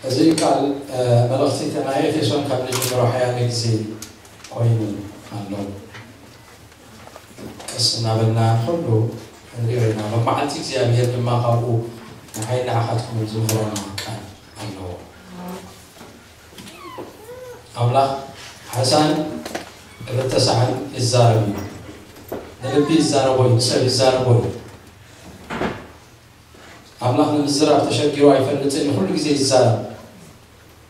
እዚ ቃል መልእኽቲ ናይ ኤፌሶን ካብ ንጅምሮ ሓያለ ግዜ ኮይኑ ኣሎ። ቀስ እናበልና ኩሉ ክንሪኦ ኢና። መማዕልቲ እግዚኣብሔር ድማ ካብኡ ንዓይ ንዓኻትኩም ዝምህረና ቃል ኣለዎ። ኣምላኽ ሓሳን ክልተ ሳዕን ይዛረብ እዩ። ንልቢ ይዛረቦ እዩ፣ ንሰብ ይዛረቦ እዩ። ኣምላኽ ንምዝራብ ተሸጊሩ ኣይፈልጥን፣ ኩሉ ግዜ ይዛረብ።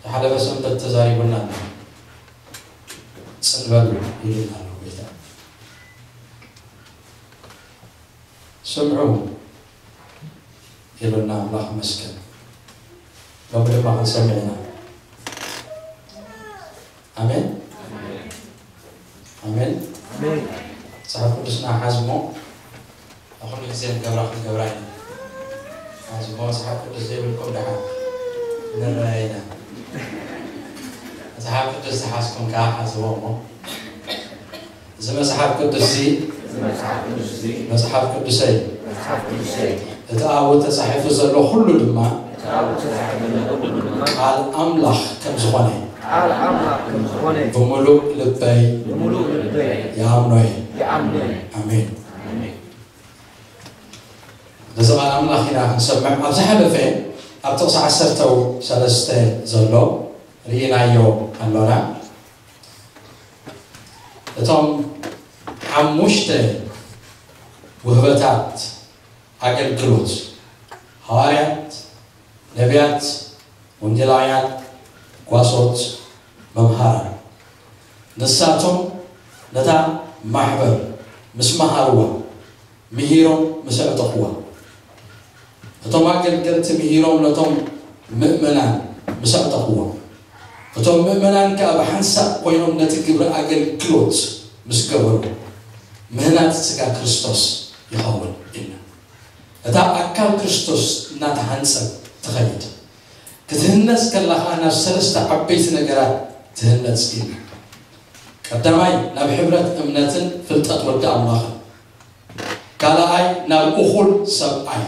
ዝሓለፈ ሰንበት ተዛሪቡና ኣሎ። ጽን በሉ ይብልና ኣሎ ጎይታ። ስምዑ ይብልና ኣምላኽ ይመስገን። ሎሚ ድማ ክንሰምዕ ኢና። ኣሜን። ኣሜን። ኣሜን። መጽሓፍ ቅዱስና ሓዝሞ ኩሉ ግዜ ንገብራ ክንገብራ ኢና። ሓዝሞ መጽሓፍ ቅዱስ ዘይብልኩም ደሓን ንረኣይ ኢና። መጽሓፍ ቅዱስ ዝሓዝኩም ከዓ ሓዝዎ እሞ እዚ መጽሓፍ ቅዱስ እዚ መጽሓፍ ቅዱሰይ እቲ ኣብኡ ተጻሒፉ ዘሎ ኩሉ ድማ ቃል ኣምላኽ ከም ዝኾነ ብምሉእ ልበይ ይኣምኖ እየ። ኣሜን። ነዚ ቃል ኣምላኽ ኢና ክንሰምዕ ኣብ ዝሓለፈ ኣብ ጥቕሲ ዓሰርተ ሰለስተ ዘሎ ርኢናዮ ኣሎና። እቶም ሓሙሽተ ውህበታት ኣገልግሎት፣ ሃዋርያት፣ ነቢያት፣ ወንጌላውያን፣ ጓሶት፣ መምሃራን፣ ንሳቶም ነታ ማሕበር ምስ መሃርዋ፣ ምሂሮም ምስ ኣዕጠቕዋ፣ እቶም ኣገልገልቲ ምሂሮም ነቶም ምእመናን ምስ ኣዕጠቕዎም፣ እቶም ምእመናን ከኣ ብሓንሳእ ኮይኖም ነቲ ግብሪ ኣገልግሎት ምስ ገበሩ፣ ምህናጽ ስጋ ክርስቶስ ይኸውን ኢልና። እታ ኣካል ክርስቶስ እናተሃንጸት ትኸይድ። ክትህነጽ ከላ ከኣ ናብ ሰለስተ ዓበይቲ ነገራት ትህነጽ ኢልና። ቀዳማይ ናብ ሕብረት እምነትን ፍልጠት ወዲ ኣምላኽን፣ ካልኣይ ናብ እኹል ሰብኣይ፣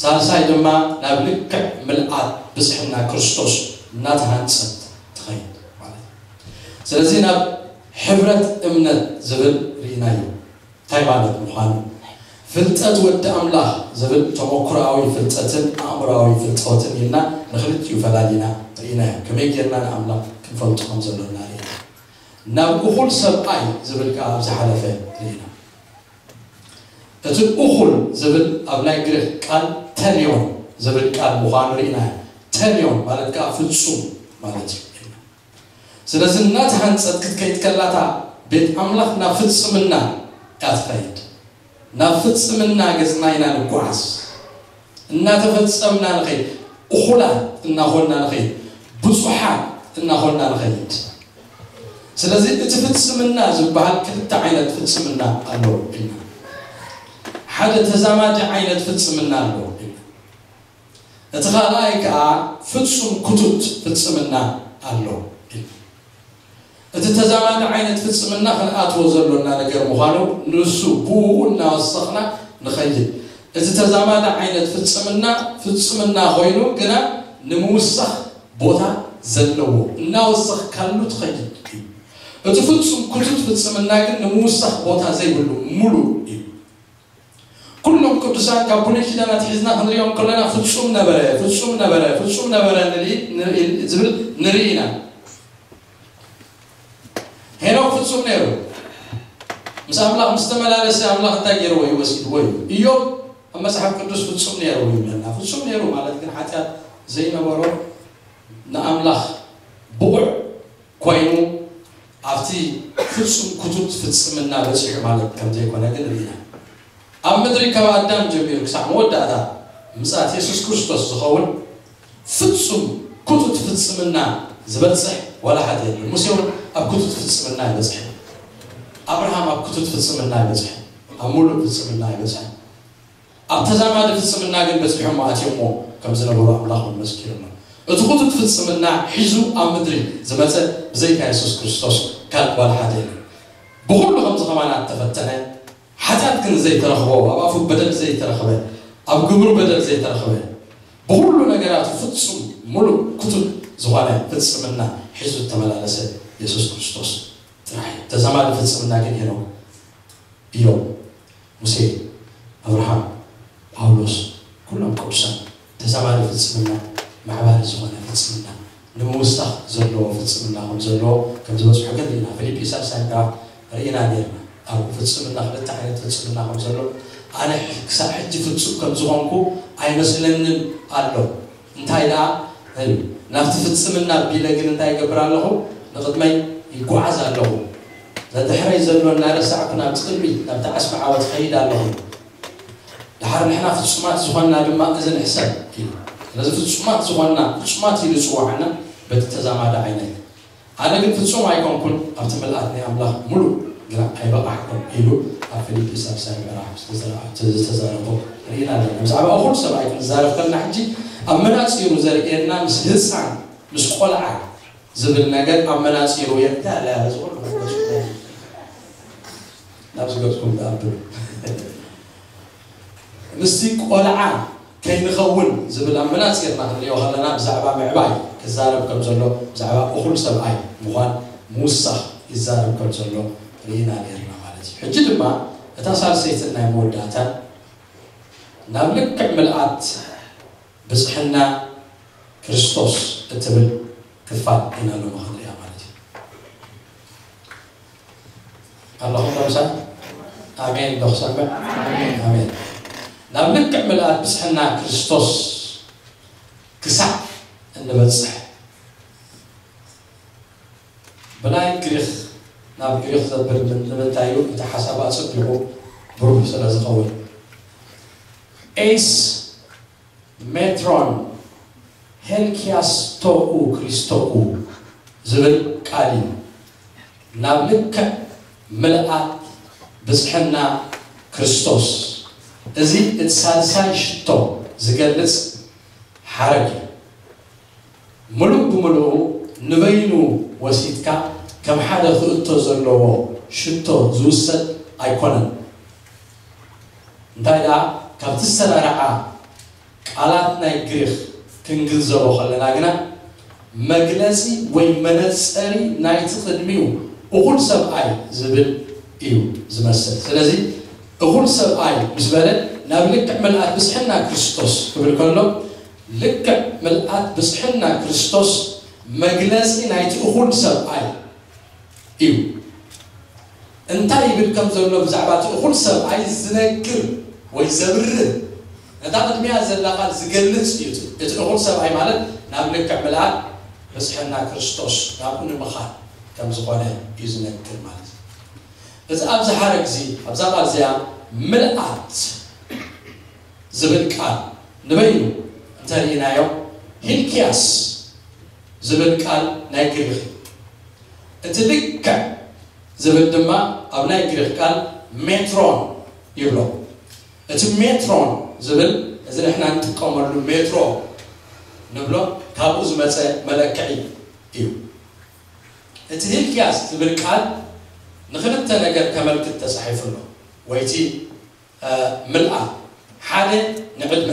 ሳልሳይ ድማ ናብ ልክዕ ምልኣት ብጽሕና ክርስቶስ እናተሃንጸት ትኸይድ ማለት እዩ። ስለዚ ናብ ሕብረት እምነት ዝብል ርኢናዮ እንታይ ማለት ምዃኑ፣ ፍልጠት ወዲ ኣምላኽ ዝብል ተመኩሮኣዊ ፍልጠትን ኣእምሮኣዊ ፍልጠትን ኢልና ንኽልቲኡ ፈላሊና ርኢናዮ። ከመይ ጌርና ንኣምላኽ ክንፈልጦ ከም ዘሎና ርኢና። ናብ እኹል ሰብኣይ ዝብል ከኣ ኣብ ዝሓለፈ ርኢና። እቲ እኹል ዝብል ኣብ ናይ ግሪኽ ቃል ተልዮን ዝብል ቃል ምዃኑ ርኢና። ተልዮን ማለት ከኣ ፍጹም ማለት እዩ። ስለዚ እናተሃንጸት ክትከይድ ከላታ ቤት ኣምላኽ ናብ ፍጽምና እያ ትኸይድ። ናብ ፍጽምና ገጽና ኢና ንጓዓዝ። እናተፈጸምና ንኸይድ፣ እኹላት እናኾንና ንኸይድ፣ ብጹሓት እናኾንና ንኸይድ። ስለዚ እቲ ፍጽምና ዝበሃል ክልተ ዓይነት ፍጽምና ኣሎ ኢልና። ሓደ ተዛማዲ ዓይነት ፍጽምና ኣሎ ኢልና። እቲ ካልኣይ ከኣ ፍጹም ክቱት ፍጽምና ኣሎ ኢልና። እቲ ተዛማዲ ዓይነት ፍጽምና ክንኣትዎ ዘሎና ነገር ምዃኑ ንሱ ብኡ እናወሰኽና ንኸይድ። እቲ ተዛማዲ ዓይነት ፍጽምና ፍጽምና ኮይኑ ግና ንምውሳኽ ቦታ ዘለዎ እናወሰኽካሉ ትኸይድ እዩ። እቲ ፍጹም ክቱት ፍጽምና ግን ንምውሳኽ ቦታ ዘይብሉ ሙሉእ እዩ። ኩሎም ቅዱሳን ካብ ብሉይ ኪዳን ኣትሒዝና ክንሪኦም ከለና ፍጹም ነበረ፣ ፍጹም ነበረ፣ ፍጹም ነበረ ንርኢ- ንርኢ- ዝብል ንርኢ ኢና። ሄኖክ ፍጹም ነይሩ። ምስ ኣምላኽ ምስ ተመላለሰ ኣምላኽ እንታይ ገይርዎ እዩ? ወሲድዎ እዩ። ኢዮብ ኣብ መጽሓፍ ቅዱስ ፍጹም ነይሩ ይብለና። ፍጹም ነይሩ ማለት ግን ሓጢኣት ዘይነበሮ ንኣምላኽ ብቑዕ ኮይኑ ኣብቲ ፍጹም ክቱት ፍጽምና በጺሑ ማለት ከም ዘይኮነ ግን ርኢና። ኣብ ምድሪ ካብ ኣዳም ጀሚሩ ክሳዕ መወዳእታ ምጽኣት የሱስ ክርስቶስ ዝኸውን ፍጹም ክቱት ፍጽምና ዝበጽሕ ዋላ ሓደ የለን። ሙሴ እውን ኣብ ክቱት ፍጽምና ኣይበጽሐን። ኣብርሃም ኣብ ክቱት ፍጽምና ኣይበጽሐን። ኣብ ሙሉእ ፍጽምና ኣይበጽሐን። ኣብ ተዛማዲ ፍጽምና ግን በጺሖም ኣትዮሞ ከም ዝነበሩ ኣምላኽ እውን መስኪሩና። እቲ ክቱት ፍጽምና ሒዙ ኣብ ምድሪ ዝመጸ ብዘይካ የሱስ ክርስቶስ ካልእ ዋላ ሓደ የለን። ብኹሉ ከምዚ ከማና እተፈተነ፣ ሓጢኣት ግን ዘይተረኽቦ፣ ኣብ ኣፉ በደል ዘይተረኽበ፣ ኣብ ግብሩ በደል ዘይተረኽበ፣ ብኹሉ ነገራቱ ፍጹም ሙሉእ ክቱት ዝኾነ ፍጽምና ሒዙ ዝተመላለሰ የሱስ ክርስቶስ ጥራሕ እዩ። ተዛማዲ ፍጽምና ግን ሄኖክ፣ ኢዮብ፣ ሙሴ፣ ኣብርሃም፣ ጳውሎስ፣ ኩሎም ቅዱሳን ተዛማዲ ፍጽምና፣ ማዕባሊ ዝኾነ ፍጽምና፣ ንምውሳኽ ዘለዎ ፍጽምና ከም ዘለዎ ከም ዝበጽሑ ግን ርኢና። ፊልጲ ሳልሳይ ምዕራፍ ርኢና ነርና። ኣብኡ ፍጽምና፣ ክልተ ዓይነት ፍጽምና ከም ዘሎ፣ ኣነ ክሳብ ሕጂ ፍጹም ከም ዝኾንኩ ኣይመስለንን ኣሎ። እንታይ ደኣ፣ ናብቲ ፍጽምና ቢለ ግን እንታይ ይገብር ኣለኹ? ንቕድመይ ይጓዓዝ ኣለኹ። ነድሕረይ ዘሎ እናረሳዕኩ ናብ ጽልሚት፣ ናብቲ ዓስቢ ዓወት ኸይድ ኣለኹ። ደሓር ንሕና ፍጹማት ዝኾንና ድማ እዚ ንሕሰብ ኢሉ። ስለዚ ፍጹማት ዝኾንና፣ ፍጹማት ኢሉ ዝጽውዓና በቲ ተዛማዲ ዓይነት። ኣነ ግን ፍጹም ኣይኮንኩን፣ ኣብቲ ምልኣት ናይ ኣምላኽ ሙሉእ ግና ኣይበቓሕኩን ኢሉ ኣብ ፊልጲ ሳልሳይ ምዕራፍ ዝተዘራ-፣ ዝተዛረቦ ርኢና ኣለና። ብዛዕባ እኹል ሰብኣይ ክንዛረብ ከለና ሕጂ ኣብ መናጺሩ ዘርእየና ምስ ህፃን፣ ምስ ቆልዓ ዝብል ነገር ኣብ መናጺሩ የንታ ኣለያ ዝኹሉ መንፈሱ ናብዚ ገጽኩም ተኣብሉ። ምስቲ ቆልዓ ከይንኸውን ዝብል ኣብ መናጺርና ክንሪኦ ከለና ብዛዕባ ምዕባይ ክዛረብ ከም ዘሎ፣ ብዛዕባ እኹል ሰብኣይ ምዃን ምውሳኽ ይዛረብ ከም ዘሎ ርኢና ነርና ማለት እዩ። ሕጂ ድማ እታ ሳልሰይትን ናይ መወዳእታን ናብ ልክዕ ምልኣት ብጽሕና ክርስቶስ እትብል ክፋል ኢና ሎሚ ክንሪኣ ማለት እዩ። ኣለኹም ዶ ምሳይ? ኣሜን ዶ ክሰምዕ? ኣሜን። ናብ ልክዕ ምልኣት ብጽሕና ክርስቶስ ክሳዕ እንበጽሕ፣ ብናይ ግሪኽ ናብ ግሪኽ ዘብል ምን-፣ ንምንታይ እዩ? እቲ ሓሳብ ኣጸቢቑ ብሩህ ስለ ዝኸውን። ኤስ ሜትሮን ሄልኪያስቶኡ ክሪስቶኡ ዝብል ቃል እዩ። ናብ ልክዕ ምልኣት ብጽሕና ክርስቶስ። እዚ እቲ ሳልሳይ ሽቶ ዝገልጽ ሓረግ እዩ። ምሉእ ብምሉኡ ንበይኑ ወሲድካ ከም ሓደ ክእቶ ዘለዎ ሽቶ ዝውሰድ ኣይኮነን። እንታይ ደኣ፣ ካብቲ ዝሰራርዓ ቃላት ናይ ግሪኽ ክንግንዘቦ ከለና ግና፣ መግለጺ ወይ መነጸሪ ናይቲ ቅድሚኡ እኹል ሰብኣይ ዝብል እዩ ዝመስል። ስለዚ እኹል ሰብኣይ ምስ በለ፣ ናብ ልክዕ ምልኣት ብጽሕና ክርስቶስ ክብል ከሎ፣ ልክዕ ምልኣት ብጽሕና ክርስቶስ መግለጺ ናይቲ እኹል ሰብኣይ እዩ። እንታይ ይብል ከም ዘሎ ብዛዕባ እቲ እኹል ሰብኣይ ዝነግር ወይ ዘብርህ፣ ነታ ቅድሚያ ዘላ ቃል ዝገልጽ እዩ። እቲ እኹል ሰብኣይ ማለት ናብ ልክዕ ምልኣት ብጽሕና ክርስቶስ ናብኡ ንምኻድ ከም ዝኾነ እዩ ዝነግር ማለት እዩ። እዚ ኣብዚ ሓረግ እዚ፣ ኣብዛ ቃል እዚኣ ምልኣት ዝብል ቃል ንበይኑ እንተርኢናዮ፣ ሂልክያስ ዝብል ቃል ናይ ግሪኽ እዩ። እቲ ልክዕ ዝብል ድማ ኣብ ናይ ግሪኽ ቃል ሜትሮን ይብሎ። እቲ ሜትሮን ዝብል፣ እዚ ንሕና እንጥቀመሉ ሜትሮ ንብሎ፣ ካብኡ ዝመጸ መለክዒ እዩ። እቲ ሂልክያስ ዝብል ቃል ንኽልተ ነገር ከመልክት ተጻሒፉ ኣሎ። ወይ እቲ፣ እ፣ ምልኣት፣ ሓደ ንዕድመ፣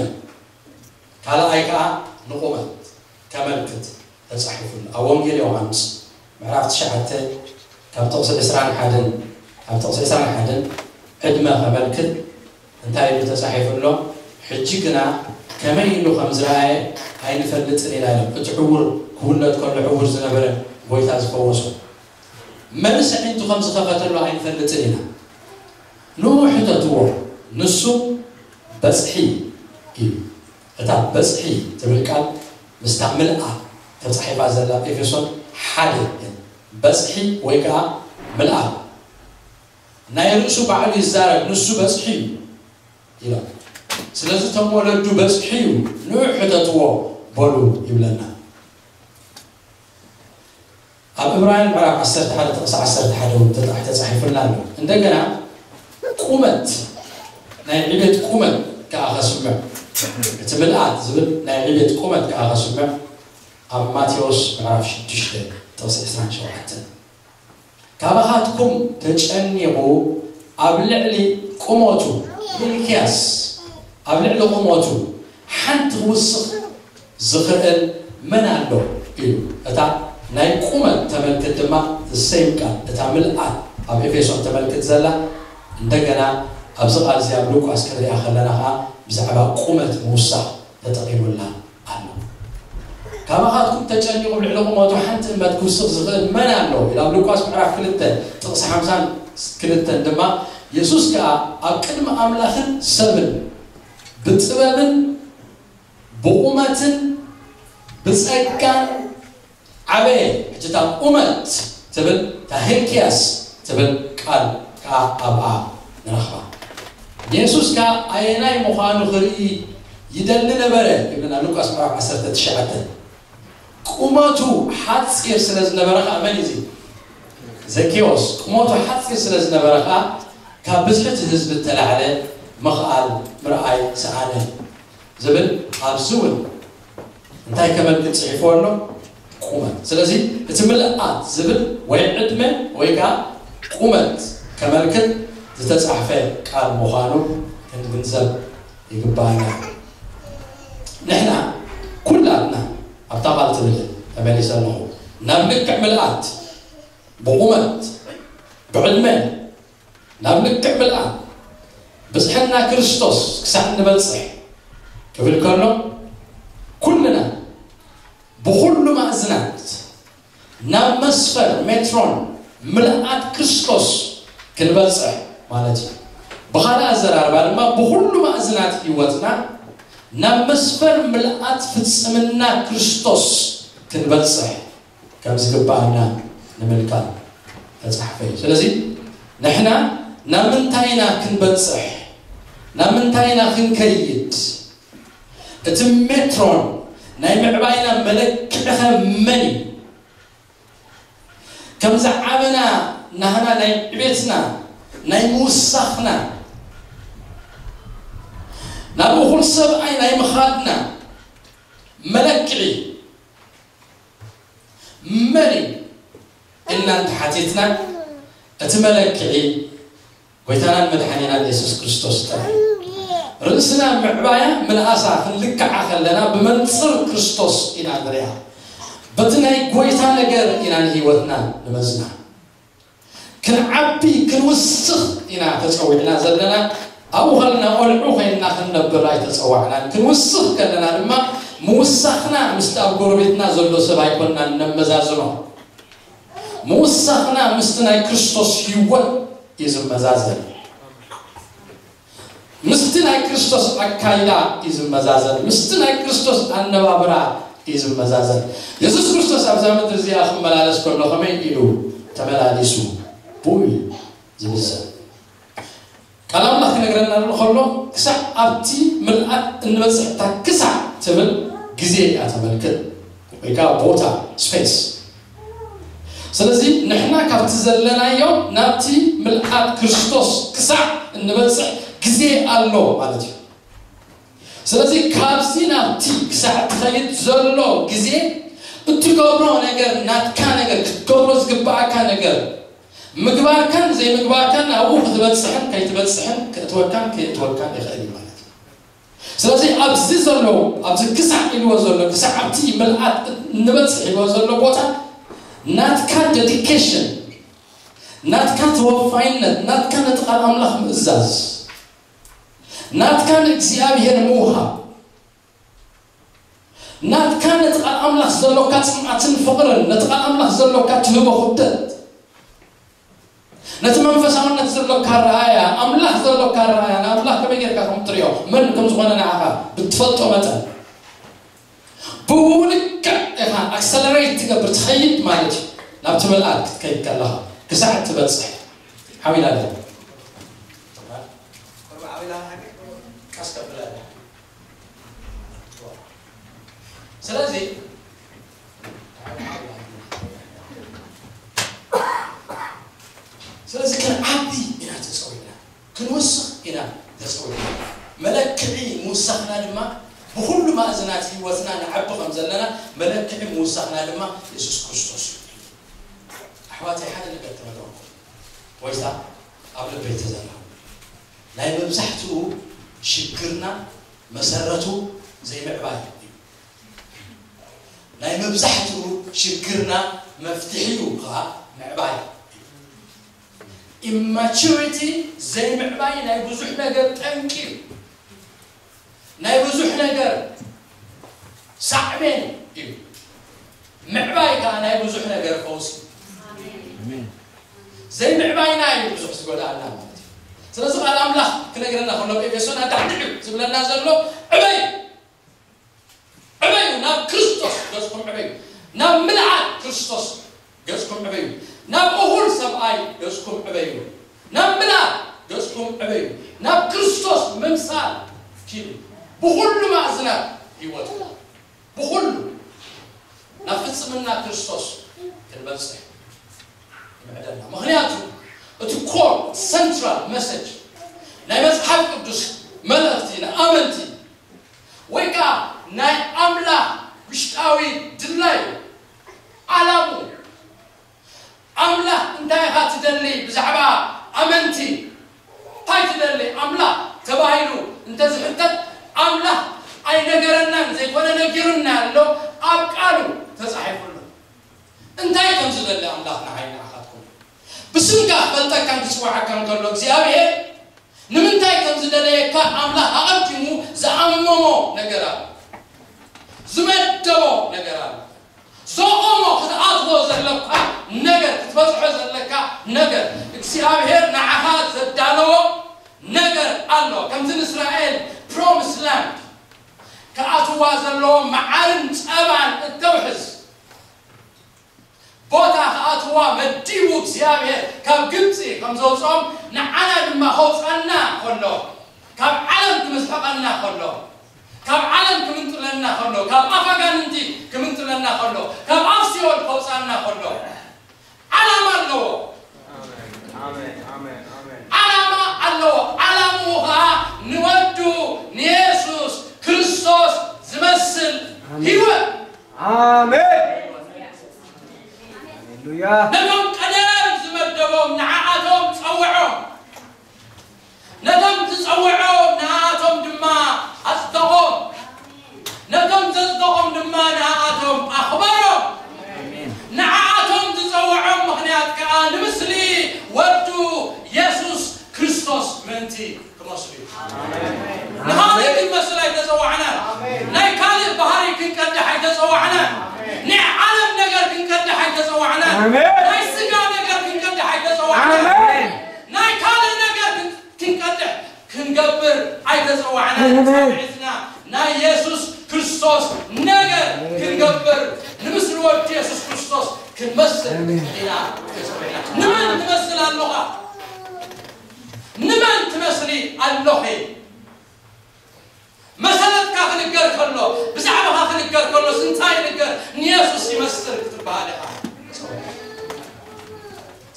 ካልኣይ ከኣ ንቑመት ከመልክት ተጻሒፉ ኣሎ። ኣብ ወንጌል ዮሃንስ ምዕራፍ ትሽዓተ ካብ ጥቕሲ ዕስራን ሓደን፣ ካብ ጥቕሲ ዕስራን ሓደን ዕድመ ከመልክት እንታይ ኢሉ ተጻሒፉ ኣሎ? ሕጂ ግና ከመይ ኢሉ ከም ዝረኣየ ኣይንፈልጥን ኢና ኢሎም። እቲ ዕዉር ክውለድ ከሎ ዕዉር ዝነበረ ጎይታ ዝፈወሶ፣ መልሲ ኣዒንቱ ከም ዝኸፈተሉ ኣይንፈልጥን ኢና። ንኡ ሕተትዎ፣ ንሱ በጽሒ እዩ። እታ በጽሒ ትብል ቃል ምስታ ምልኣት ተጻሒፋ ዘላ ኤፌሶን ሓደ እያ። በጽሒ ወይ ከኣ ምልኣት። ናይ ርእሱ ባዕሉ ይዛረብ፣ ንሱ በጽሒ እዩ ኢሎም። ስለዚ እቶም ወለዱ በጽሒ እዩ፣ ንኡ ሕተትዎ በሉ ይብለና። ኣብ ዕብራውያን ምዕራፍ ዓሰርተ ሓደ ጥቕሲ ዓሰርተ ሓደ እውን ተጻ-፣ ተጻሒፉልና ኣሎ። እንደገና ቁመት፣ ናይ ዕቤት ቁመት ከኣ ከስምዕ፣ እቲ ምልኣት ዝብል ናይ ዕቤት ቁመት ከኣ ከስምዕ ኣብ ማቴዎስ ምዕራፍ ሽዱሽተ ጥቕሲ ዕስራን ሸውዓተን፣ ካባኻትኩም ተጨኒቑ ኣብ ልዕሊ ቁመቱ፣ ሚልክያስ ኣብ ልዕሊ ቁመቱ ሓንቲ ክውስኽ ዝኽእል መን ኣሎ ኢሉ። እታ ናይ ቁመት ተመልክት ድማ፣ the same ቃል፣ እታ ምልኣት ኣብ ኤፌሶን ተመልክት ዘላ፣ እንደገና ኣብዚ ቃል እዚ ኣብ ሉቃስ ክንሪኣ ከለና ከዓ ብዛዕባ ቁመት ምውሳኽ ተጠቒሙላ ኣሎ። ካባኻትኩም ተጨኒቑ ልዕሊ ቁመቱ ሓንቲ እመት ክውስኽ ዝኽእል መን ኣሎ? ኢሉ ኣብ ሉቃስ ምዕራፍ ክልተ ጥቕሲ ሓምሳን ክልተን ድማ፣ የሱስ ከኣ ኣብ ቅድሚ ኣምላኽን ሰብን ብጥበብን ብቑመትን ብጸጋን ዓበየ። ሕጂ እታ ቁመት ትብል፣ እታ ሄልኪያስ ትብል ቃል ከኣ ኣብኣ ንረኽባ። ንየሱስ ከኣ ኣየናይ ምዃኑ ክርኢ ይደሊ ነበረ ይብለና ሉቃስ ምዕራፍ ዓሰርተ ትሽዓተ። ቁመቱ ሓጺር ስለ ዝነበረ ከኣ መን እዩ እዚ? ዘኬዎስ። ቁመቱ ሓጺር ስለ ዝነበረ ከኣ ካብ ብዝሒ እቲ ህዝቢ እተላዕለ ምኽኣል ምርኣይ ሰኣነ ዝብል ኣብዚ እውን እንታይ ከመልክት ጽሒፉ ኣሎ? ቁመት። ስለዚ እቲ ምልኣት ዝብል ወይ ዕድመ ወይ ከኣ ቁመት ከመልክት ዝተጻሕፈ ቃል ምዃኑ ክንግንዘብ ይግባኣና። ንሕና ኩላትና ኣብታ ቃል ትብል ተመሊሰ ኣለኹ። ናብ ልክዕ ምልኣት ብቑመት ብዕድመ ናብ ልክዕ ምልኣት ብዝሕና ክርስቶስ ክሳዕ ንበጽሕ ክብል ከሎ፣ ኩልና ብኹሉ ማእዝናት ናብ መስፈር ሜትሮን ምልኣት ክርስቶስ ክንበጽሕ ማለት እዩ። ብኻልእ ኣዘራርባ ድማ ብኹሉ ማእዝናት ህይወትና ናብ መስፈር ምልኣት ፍጽምና ክርስቶስ ክንበጽሕ ከም ዝግባኣና ንምልካት ተጻሕፈ እዩ። ስለዚ ንሕና ናብ ምንታይ ኢና ክንበጽሕ? ናብ ምንታይ ኢና ክንከይድ? እቲ ሜትሮን ናይ ምዕባይና መለክዕኸ መን እዩ? ከም ዝዓበና ናህና ናይ ዕቤትና፣ ናይ ምውሳኽና፣ ናብ እኹል ሰብኣይ ናይ ምኻድና መለክዒ መን እዩ ኢልና እንተሓቲትና፣ እቲ መለክዒ ጎይታናን መድሓኒናን የሱስ ክርስቶስ ጥራይ እዩ። ርእስና ምዕባያ ምልኣሳ ክንልክዓ ከለና ብመንጽር ክርስቶስ ኢና ንሪኣ። በቲ ናይ ጎይታ ነገር ኢና ንህይወትና ንመዝና። ክንዓቢ ክንውስኽ ኢና ተጸዊዕና ዘለና። ኣብኡ ከለና ቆልዑ ኮይንና ክንነብር ኣይተጸዋዕናን። ክንውስኽ ከለና ድማ ምውሳኽና ምስቲ ኣብ ጎረቤትና ዘሎ ሰብ ኣይኮንናን ነመዛዝኖ። ምውሳኽና ምስቲ ናይ ክርስቶስ ህይወት እዩ ዝመዛዘን። ምስቲ ናይ ክርስቶስ ኣካይዳ እዩ ዝመዛዘን። ምስቲ ናይ ክርስቶስ ኣነባብራ እዩ ዝመዛዘን። የሱስ ክርስቶስ ኣብዛ ምድሪ እዚኣ ክመላለስ ከሎ ከመይ ኢሉ ተመላሊሱ? ብኡ እዩ ዝምዘን። ቃል ኣምላኽ ክነግረና ከሎ ክሳዕ ኣብቲ ምልኣት እንበጽሕ፣ እታ ክሳዕ ትብል ግዜ እያ ተመልክት፣ ወይ ከዓ ቦታ፣ ስፔስ። ስለዚ ንሕና ካብቲ ዘለናዮ ናብቲ ምልኣት ክርስቶስ ክሳዕ እንበጽሕ ግዜ ኣሎ ማለት እዩ። ስለዚ ካብዚ ናብቲ ክሳዕ ትኸይድ ዘሎ ግዜ እትገብሮ ነገር፣ ናትካ ነገር፣ ክትገብሮ ዝግባኣካ ነገር፣ ምግባርካን ዘይምግባርካን ኣብኡ ክትበጽሕን ከይትበጽሕን፣ ክእትወካን ከየእትወካን ይኽእል እዩ ማለት እዩ። ስለዚ ኣብዚ ዘሎ፣ ኣብዚ ክሳዕ ኢልዎ ዘሎ፣ ክሳዕ ኣብቲ ምልኣት ንበጽሕ ኢልዎ ዘሎ ቦታ ናትካ ዴዲኬሽን፣ ናትካ ተወፋይነት፣ ናትካ ነቲ ቃል ኣምላኽ ምእዛዝ፣ ናትካ ንእግዚኣብሔር ምውሃብ፣ ናትካ ነቲ ቃል ኣምላኽ ዘሎካ ጽምኣትን ፍቕርን፣ ነቲ ቃል ኣምላኽ ዘሎካ ትህቦ ክብደት፣ ነቲ መንፈሳውነት ዘሎካ ረኣያ፣ ኣምላኽ ዘሎካ ረኣያ፣ ንኣምላኽ ከመይ ጌርካ ከም ትሪኦ፣ መን ከም ዝኾነ ንዓኻ ብትፈልጦ መጠን፣ ብኡ ልክዕ ኢኻ ኣክሰለሬት ትገብር፣ ትኸይድ ማለት እዩ። ናብቲ ምልኣት ክትከይድ ከለኻ፣ ክሳዕ እትበጽሕ። ሓዊላ ኣለ። ቀስ ከብላ ኣለ። ስለዚ ስለዚ ክንዓቢ ኢና ተጸዊዕና፣ ክንወስኽ ኢና ተጸዊዕና። መለክዒ ምውሳኽና ድማ ብኹሉ ማእዝናት ህይወትና ንዓቢ ከም ዘለና መለክዒ ምውሳኽና ድማ የሱስ ክርስቶስ እዩ። ኣሕዋተይ፣ ሓደ ነገር ክነግረኩም፣ ጎይታ ኣብ ልበይ ተዘራ። ናይ መብዛሕትኡ ሽግርና መሰረቱ ዘይምዕባይ እዩ። ናይ መብዛሕትኡ ሽግርና መፍትሒኡ ከዓ ምዕባይ እዩ። Immaturity፣ ዘይምዕባይ፣ ናይ ብዙሕ ነገር ጠንቂ እዩ። ናይ ብዙሕ ነገር ሳዕቤን እዩ። ምዕባይ ከዓ ናይ ብዙሕ ነገር ፈውሲ እዩ። ዘይምዕባይና እዩ ብዙሕ ዝጎድኣና ማለት እዩ። ስለዚ ቃል ኣምላኽ ክነግረና ከሎ፣ ኤፌሶን ኣዳሕድሕ እዩ ዝብለና ዘሎ፣ ዕበዩ፣ ዕበዩ፣ ናብ ክርስቶስ ገጽኩም ዕበዩ፣ ናብ ምልኣት ክርስቶስ ገጽኩም ዕበዩ፣ ናብ እኹል ሰብኣይ ገጽኩም ዕበዩ፣ ናብ ምልኣት ገጽኩም ዕበዩ፣ ናብ ክርስቶስ ምምሳል ኪዱ፣ ብኹሉ ማእዝናት ህይወትኩም፣ ብኹሉ ናብ ፍጽምና ክርስቶስ ክንበጽሕ ይምዕደና። ምኽንያቱ እቲ ኮር ሰንትራል መሰጅ ናይ መጽሓፍ ቅዱስ መልእኽቲ ንኣመንቲ፣ ወይ ከዓ ናይ ኣምላኽ ውሽጣዊ ድላዩ፣ ዓላሙ፣ ኣምላኽ እንታይ ኢኻ ትደሊ ብዛዕባ ኣመንቲ፣ እንታይ ትደሊ ኣምላኽ ተባሂሉ እንተዝሕተት፣ ኣምላኽ ኣይነገረናን፣ ዘይኮነ ነጊሩና ኣሎ፣ ኣብ ቃሉ ተጻሒፉ ኣሎ። እንታይ ከም ዝደሊ ኣምላኽ ንዓይ ንዓኻትኩም ብስምካ ክፈልጠካን ክጽውዓካን ከሎ እግዚኣብሔር ንምንታይ ከም ዝደለየካ ኣምላኽ ኣቐዲሙ ዝኣመሞ ነገር ኣሎ፣ ዝመደቦ ነገር ኣሎ። ዘቆሞ ክትኣትዎ ዘለካ ነገር፣ ክትበጽሖ ዘለካ ነገር፣ እግዚኣብሔር ንዓኻ ዘዳለዎ ነገር ኣሎ። ከምዚ ንእስራኤል ፕሮሚስ ላንድ ክኣትዋ ዘለዎ መዓርን ጸባን እተውሕዝ ቦታ ክኣትዋ መዲቡ እግዚኣብሔር ካብ ግብፂ ከም ዘውፅኦም ንዓና ድማ ከውፃና ከሎ፣ ካብ ዓለም ክምስሕቐና ከሎ፣ ካብ ዓለም ክምንጥለና ከሎ፣ ካብ ኣፍ ኣጋንንቲ ክምንጥለና ከሎ፣ ካብ ኣፍ ሲኦል ከውፃና ከሎ ዓላማ ኣለዎ። ዓላማ ኣለዎ። ዓላምኡ ከዓ ንወዱ ንየሱስ ክርስቶስ ዝመስል ህይወት። ኣሜን። ሃሌሉያ። ነቶም ቀደም ዝመደቦም ንዓኣቶም ጸውዖም። ነቶም ዝጸውዖም ንዓኣቶም ድማ ኣጽደቖም። ነቶም ዘጽደቖም ድማ ንዓኣቶም ኣኽበሮም። ንዓኣቶም ዝጸውዖም ምኽንያት ከኣ ንምስሊ ወዱ የሱስ ክርስቶስ ምእንቲ ክመስሉ እዩ። ንኻልእ ክንመስል ኣይተጸዋዕናን። ናይ ካልእ ባህሪ ክንቀድሕ ኣይተጸዋዕናን። ናይ ዓለም ነገር ክንቀድሕ ኣይተጸዋዕናን። ናይ ስጋ ነገር ክንቀድሕ ኣይተጸዋዕናን። ናይ ካልእ ነገር ክንቀድሕ ክንገብር ኣይተጸዋዕናን። ጸዊዕትና ናይ የሱስ ክርስቶስ ነገር ክንገብር፣ ንምስሊ ወዲ የሱስ ክርስቶስ ክንመስል ኢና ተጸዊዕና። ንመን ትመስል ኣለኻ? ንመን ትመስሊ ኣለኺ? መሰረትካ ክንገር ከሎ፣ ብዛዕባኻ ክንገር ከሎ፣ ስንታይ ይንገር? ንየሱስ ይመስል ክትበሃል ኢኻ።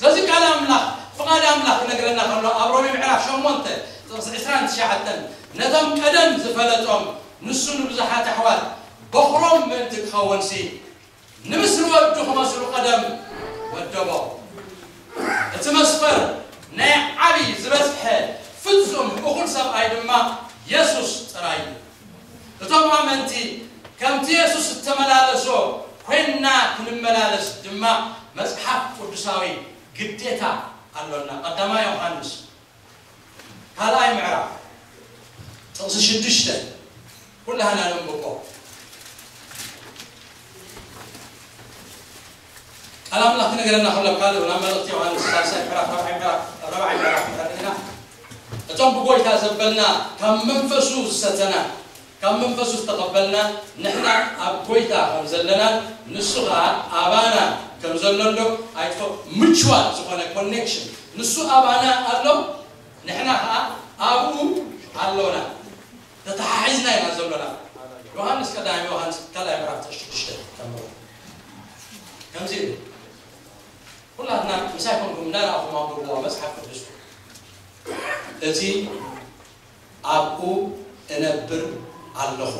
ስለዚ ቃል ኣምላኽ፣ ፍቓድ ኣምላኽ ክነግረና ከሎ፣ ኣብ ሮሜ ምዕራፍ ሸሞንተ ጥቕሲ ዕስራን ትሽዓተን፣ ነቶም ቀደም ዝፈለጦም፣ ንሱ ንብዙሓት ኣሕዋት በኹሮም ምእንቲ ክኸውንሲ፣ ንምስሊ ወዱ ክመስሉ ቀደም ወደቦ። እቲ መስፈር ናይ ዓቢ ዝበጽሐ ፍጹም እኹል ሰብኣይ ድማ የሱስ ጥራይ እዩ። እቶም ኣመንቲ ከምቲ የሱስ እተመላለሶ ኮይንና ክንመላለስ ድማ መጽሓፍ ቅዱሳዊ ግዴታ ኣሎና። ቀዳማይ ዮሃንስ ካልኣይ ምዕራፍ ጥቕሲ ሽዱሽተ ኩላህና ነንብቦ። ቃል ኣምላኽ ክነገረና ከሎ ኣብ ካልእ ናብ መልእኽቲ ዮሃንስ ሳልሳይ ምዕራፍ ራብዓይ ምዕራፍ ራብዓይ ምዕራፍ እንተሪእና እቶም ብጎይታ ዘበልና ካብ መንፈሱ ዝሰተና ካብ መንፈሱ ዝተቐበልና ንሕና ኣብ ጎይታ ከም ዘለናን ንሱ ኸዓ ኣባና ከም ዘሎ ኣሎ ኣይትፈ-፣ ምቹዋል ዝኾነ ኮኔክሽን ንሱ ኣባና ኣሎ ንሕና ኸዓ ኣብኡ ኣሎና። ተተሓሒዝና ኢና ዘሎና። ዮሃንስ ቀዳማይ ዮሃንስ ካልኣይ ምዕራፍ ጥቕሲ ሽዱሽተ ተንብቦ። ከምዚ ይብል። ኩላትና ምሳይ ኮንኩም እንዳረኣኹም ኣንብብዎ መጽሓፍ ቅዱስ። እቲ ኣብኡ እነብር ኣለኹ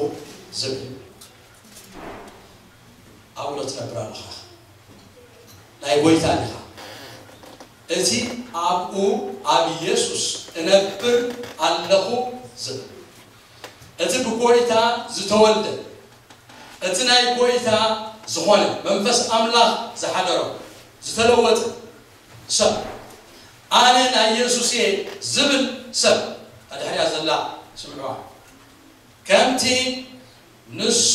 ዝብል። ኣብኡ ዶ ትነብር ኣለኻ? ናይ ጎይታ ዲኻ? እቲ ኣብኡ ኣብ የሱስ እነብር ኣለኹ ዝብል። እቲ ብጎይታ ዝተወልደ፣ እቲ ናይ ጎይታ ዝኾነ መንፈስ ኣምላኽ ዝሓደሮ ዝተለወጠ ሰብ ኣነ ናይ የሱስ እየ ዝብል ሰብ ኣድሕርያ ዘላ ስምዕዋ ከምቲ ንሱ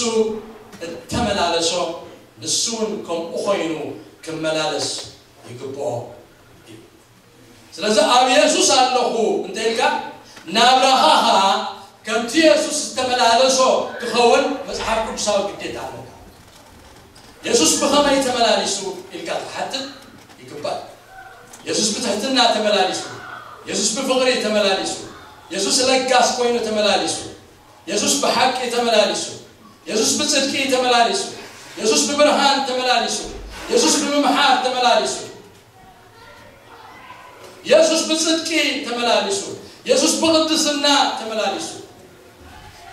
እተመላለሶ ንሱ እውን ከምኡ ኮይኑ ክመላለስ ይግብኦ እዩ። ስለዚ ኣብ የሱስ ኣለኹ እንተ ኢልካ ናብራኻ ኸዓ ከምቲ የሱስ ዝተመላለሶ ክኸውን መጽሓፍ ቅዱሳዊ ግዴታ ኣለካ። የሱስ ብኸመይ ተመላሊሱ ኢልካ ክትሓትት ይግባእ። የሱስ ብትሕትና ተመላሊሱ፣ የሱስ ብፍቕሪ ተመላሊሱ፣ የሱስ ለጋስ ኮይኑ ተመላሊሱ፣ የሱስ ብሓቂ ተመላሊሱ፣ የሱስ ብጽድቂ ተመላሊሱ፣ የሱስ ብብርሃን ተመላሊሱ፣ የሱስ ብምምሓር ተመላሊሱ፣ የሱስ ብጽድቂ ተመላሊሱ፣ የሱስ ብቕድስና ተመላሊሱ።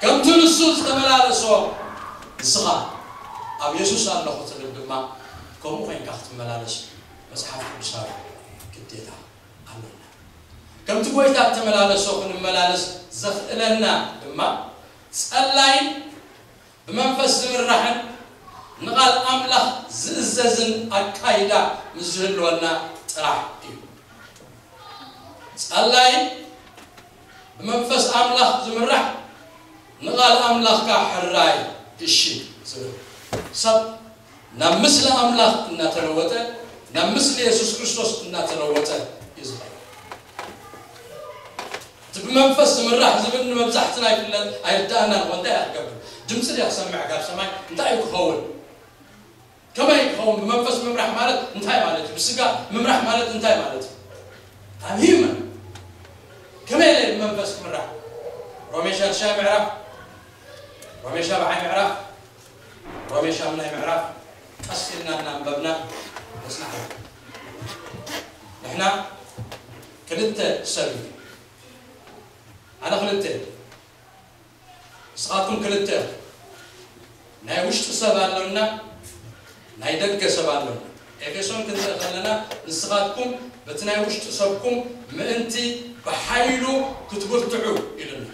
ከምቲ ንሱ ዝተመላለሶ ንስኻ ኣብ የሱስ ኣለኹ ትብል ድማ ከምኡ ኮይንካ ክትመላለስ መጽሓፍ ቅዱሳዊ ግዴታ ኣሎና። ከምቲ ጎይታ እተመላለሶ ክንመላለስ ዘኽእለና ድማ ጸላይን ብመንፈስ ዝምራሕን ንቓል ኣምላኽ ዝእዘዝን ኣካይዳ ምስ ዝህልወና ጥራሕ እዩ። ጸላይን ብመንፈስ ኣምላኽ ዝምራሕ ንቓል ኣምላኽካ ሕራይ እሺ ዝብል ሰብ ናብ ምስሊ ኣምላኽ እናተለወጠ ናብ ምስሊ የሱስ ክርስቶስ እናተለወጠ እዩ ዝኸይድ። እቲ ብመንፈስ ዝምራሕ ዝብል ንመብዛሕትና ኣይፍለጥ ኣይርዳእናን እኮ እንታይ እያ ክገብር ድምፂ ድያ ክሰምዕ ካብ ሰማይ እንታይ እዩ ክኸውን ከመይ ክኸውን ብመንፈስ ምምራሕ ማለት እንታይ ማለት እዩ ብስጋ ምምራሕ ማለት እንታይ ማለት እዩ I'm human ከመይ ኢለ ብመንፈስ ክምራሕ ሮሜ ሻድሻይ ምዕራፍ ሮሜ ሻብዓይ ምዕራፍ ሮሜ ሻምናይ ምዕራፍ ቀስ ኢልና እናንበብና ነጽናዕ ንሕና ክልተ ሰብ እዩ ኣነ ክልተ ንስኻትኩም ክልተ ናይ ውሽጢ ሰብ ኣሎና ናይ ደገ ሰብ ኣሎና ኤፌሶን ክንርኢ ከለና ንስኻትኩም በቲ ናይ ውሽጢ ሰብኩም ምእንቲ ብሓይሉ ክትብርትዑ ኢሉና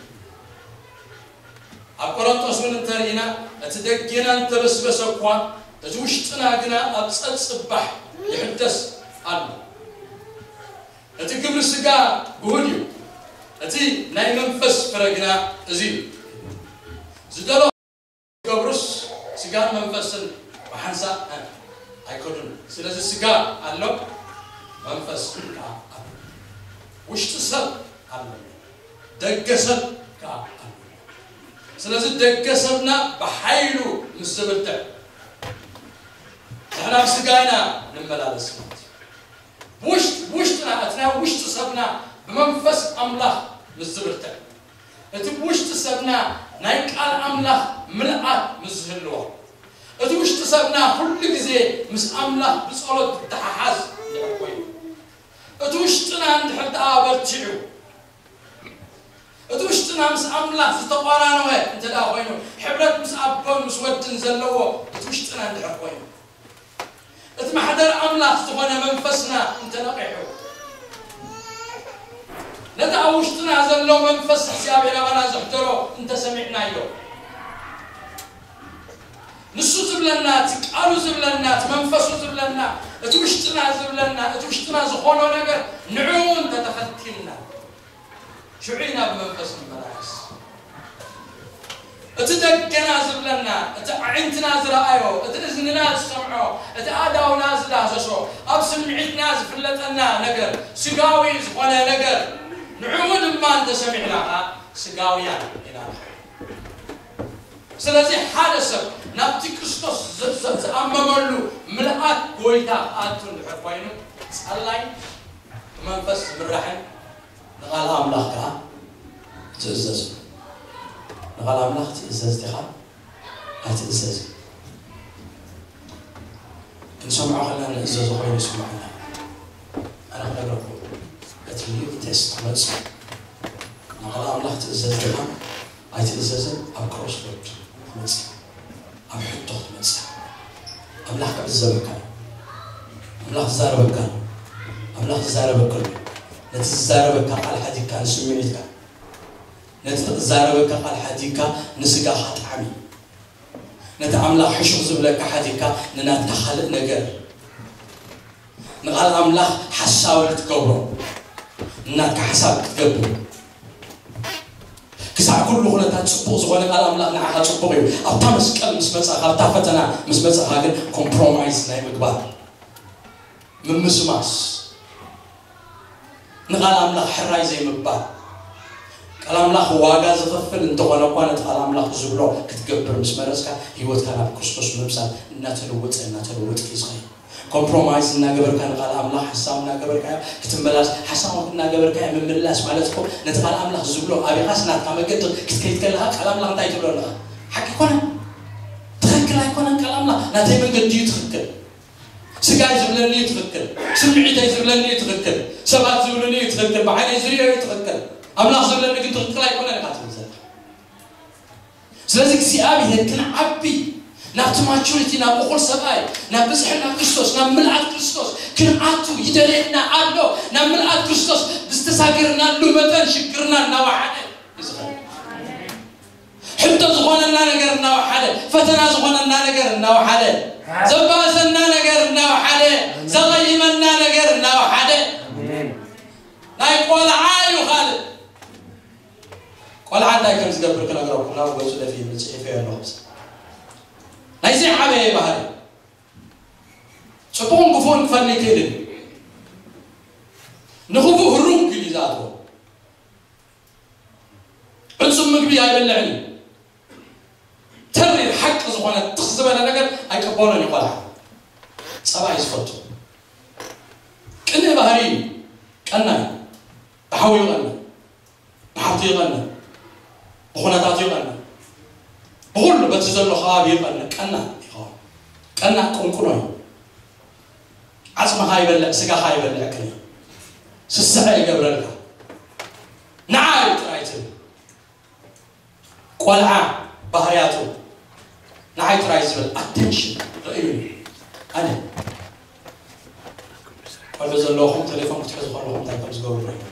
ኣብ ቆሮንጦስ እውን እንተርኢና እቲ ደጌና እንተበስበሰ እኳ እቲ ውሽጥና ግና ኣብ ጸጽባሕ ይሕደስ ኣሎ እቲ ግብሪ ስጋ ግሁድ እዩ እቲ ናይ መንፈስ ፍረ ግና እዚ እዩ ዝደሎ ገብሩስ ስጋን መንፈስን ብሓንሳእ ኣይከዱን ስለዚ ስጋ ኣሎ መንፈስ ከዓ ኣሎ ውሽጢ ሰብ ኣሎ ደገ ሰብ ከዓ ኣሎ ስለዚ ደገ ሰብና ብሓይሉ ምስ ዝብርትዕ ንሕና ብስጋ ኢና ንመላለስ ማለት እዩ ብውሽጥና እቲ ናይ ውሽጢ ሰብና ብመንፈስ ኣምላኽ ምስ ዝብርትዕ እቲ ብውሽጢ ሰብና ናይ ቃል ኣምላኽ ምልኣት ምስ ዝህልዎ እቲ ውሽጢ ሰብና ኩሉ ግዜ ምስ ኣምላኽ ብጸሎት ዝተሓሓዝ እንድሕር ኮይኑ እቲ ውሽጥና እንድሕር ደኣ በርቲዑ እቲ ውሽጥና ምስ ኣምላኽ ዝተቋራነወ እንተ ደኣ ኮይኑ ሕብረት ምስ ኣቦን ምስ ወድን ዘለዎ እቲ ውሽጥና እንድሕር ኮይኑ እቲ ማሕደር ኣምላኽ ዝኾነ መንፈስና እንተነቒሑ ነቲ ኣብ ውሽጥና ዘሎ መንፈስ እግዚኣብሔር ኣባና ዘሕደሮ እንተሰሚዕናዮ ንሱ ዝብለና እቲ ቃሉ ዝብለና እቲ መንፈሱ ዝብለና እቲ ውሽጥና ዝብለና እቲ ውሽጥና ዝኾኖ ነገር ንዕኡ እንተተኸቲልና ሽዑ ኢና ብመንፈስ ንመላለስ እቲ ደገና ዝብለና እቲ ኣዒንትና ዝረኣዮ እቲ እዝንና ዝሰምዖ እቲ ኣእዳውና ዝዳህሰሶ ኣብ ስምዒትና ዝፍለጠና ነገር ስጋዊ ዝኾነ ነገር ንዕኡ ድማ እንተሰሚዕና ከዓ ስጋውያን ኢና ንኸውን ስለዚ ሓደ ሰብ ናብቲ ክርስቶስ ዝኣመመሉ ምልኣት ጎይታ ክኣቱ እንድሕር ኮይኑ ጸላይ ብመንፈስ ዝምራሕን ንቓል ኣምላኽ ከዓ ትእዘዝ ንቓል ኣምላኽ ትእዘዝ ዲኻ ኣይትእዘዝ ክንሰምዖ ከለና ንእዘዞ ኮይኑ ይስምዓና ኣነ ክነግረኩም እቲ ቴስት ክመፅእ ንቓል ኣምላኽ ትእዘዝ ዲኻ ኣይትእዘዝን ኣብ ክሮስሮድ ክትመፅእ ኣብ ሕቶ ክትመፅእ ኣምላኽ ክዕዘበካ ኣምላኽ ዝዛረበካ ኣምላኽ ዝዛረበካ ነቲ ዝዛረበካ ቃል ሓዲግካ ንስምዒትካ ነቲ ዝዛረበካ ቃል ሓዲግካ ንስጋኻ ጣዕሚ ነቲ ኣምላኽ ሕሹኽ ዝብለካ ሓቲትካ ንናትካ ካልእ ነገር፣ ንቓል ኣምላኽ ሓሳዊ ክትገብሮ፣ ንናትካ ሓሳብ ክትገብር፣ ክሳዕ ኩሉ ኩነታት ጽቡቕ ዝኾነ ቃል ኣምላኽ ንዓኻ ጽቡቕ እዩ። ኣብታ መስቀል ምስ መጻኻ፣ ኣብታ ፈተና ምስ መጻኻ ግን ኮምፕሮማይዝ ናይ ምግባር፣ ምምስማስ፣ ንቓል ኣምላኽ ሕራይ ዘይምባል፣ ቃል ኣምላኽ ዋጋ ዝኸፍል እንተኾነ እኳ ነቲ ቃል ኣምላኽ ዝብሎ ክትገብር ምስ መረጽካ፣ ህይወትካ ናብ ክርስቶስ ምምሳል እናተለወጠ እናተለወጠ እዩ ዝኸይድ። ኮምፕሮማይዝ እናገበርካ ንቓል ኣምላኽ ሓሳብ እናገበርካ ክትመላስ፣ ሓሳብ እናገበርካ ምምላስ ማለት እኮ ነቲ ቃል ኣምላኽ ዝብሎ ኣቢኻስ ናትካ መገዲ ክትከይድ ከለኻ ቃል ኣምላኽ እንታይ ትብሎ ኣለኻ? ሓቂ ኣይኮነን፣ ትኽክል ኣይኮነን ቃል ኣምላኽ፣ ናተይ መንገዲ እዩ ትኽክል። ስጋይ ዝብለኒ እዩ ትኽክል፣ ስምዒተይ ዝብለኒ እዩ ትኽክል፣ ሰባት ዝብሉኒ እዩ ትኽክል፣ ብዓይነይ ዝሪኦ እዩ ትኽክል፣ ኣምላኽ ዝብለኒ ግን ትኽክል ኣይኮነን ኢኻ ትብል ዘለኻ። ስለዚ እግዚኣብሔር ክንዓቢ፣ ናብቲ ማቹሪቲ፣ ናብ እኹል ሰብኣይ፣ ናብ ብዝሒ፣ ናብ ክርስቶስ፣ ናብ ምልኣት ክርስቶስ ክንኣቱ ይደልየና ኣሎ። ናብ ምልኣት ክርስቶስ ብዝተሳገርናሉ መጠን ሽግርና እናወሓደ እዩ ዝኸይድ። ሕቶ ዝኾነና ነገር እናወሓደ፣ ፈተና ዝኾነና ነገር እናወሓደ፣ ዘባእሰና ነገር እናወሓደ፣ ዘቐይመና ነገር እናወሓደ። ናይ ቆልዓ እዩ ካልእ። ቆልዓ እንታይ ከም ዝገብር ክነግረኩም ናብ ገጹ ደፊ ጽሒፈዮ ኣለኹ። ናይዚ ዓበየ ባህሪ፣ ጽቡቕን ክፉእን ክፈሊ ይክእል እዩ። ንኽፉእ ህሩግ ኢሉ እዩ ዝኣትዎ። ዕጹም ምግቢ ኣይበልዕን እዩ። ተሪር ሓቂ ዝኾነ ትኽ ዝበለ ነገር ኣይቅበሎን እዩ ቆልዓ። ጸባ እዩ ዝፈቱ። ቅንእ ባህሪ እዩ። ቀናእ እዩ። ብሓዊ ይቐንእ። ብሃብቱ ይቐንእ። ብኹነታቱ ይቐንእ። ብኹሉ በቲ ዘሎ ከባቢ ይቐንእ። ቀናእ ይኸውን። ቀናእ ቅንቁኖ እዩ። ዓጽምኻ ይበልዕ፣ ስጋኻ ይበልዕ ቅንእ። ስስዐ ይገብረልካ። ንዓይ ጥራይ ትብል። ቆልዓ ባህርያቱ ንዓይ ጥራይ ዝብል ኣቴንሽን ርእዩኒ። ኣነ ቆልዑ ዘለኹም ቴሌፎን ክትሕዙ ከለኹም እንታይ ከም ዝገብሩ ርእዩ።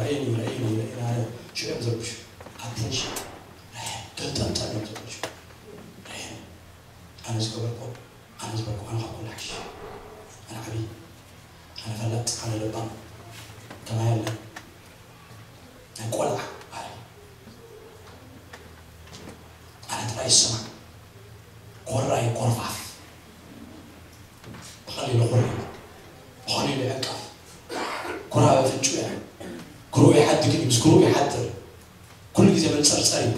ርእዩኒ፣ ርእዩኒ፣ ርእዩኒ። ኣነ ሽዑ እዮም ዝርብሹ። ኣቴንሽን ርሕም፣ ገልጠምጠም እዮም ዝብሉ ሽዑ። ርሕም። ኣነ ዝገበርኩ፣ ኣነ ዝበልኩ፣ ኣነ ካብ ኩሉ ሓይሽ። ኣነ ዓቢ፣ ኣነ ፈላጥ፣ ኣነ ለባም። ከማይ የለን። ናይ ቆልዓ ባህሪ። ኣነ ጥራይ ይስማዕ። ኮራይ ኮርፋፍ። ብቐሊሉ ኩሪ። ብቐሊሉ ይዕቀፍ። ኩራ በፍንጩ እያ። ኩርኡ ይሓድግ እዩ፣ ምስ ኩርኡ ይሓድር። ኩሉ ግዜ መንጸርጸር እዩ።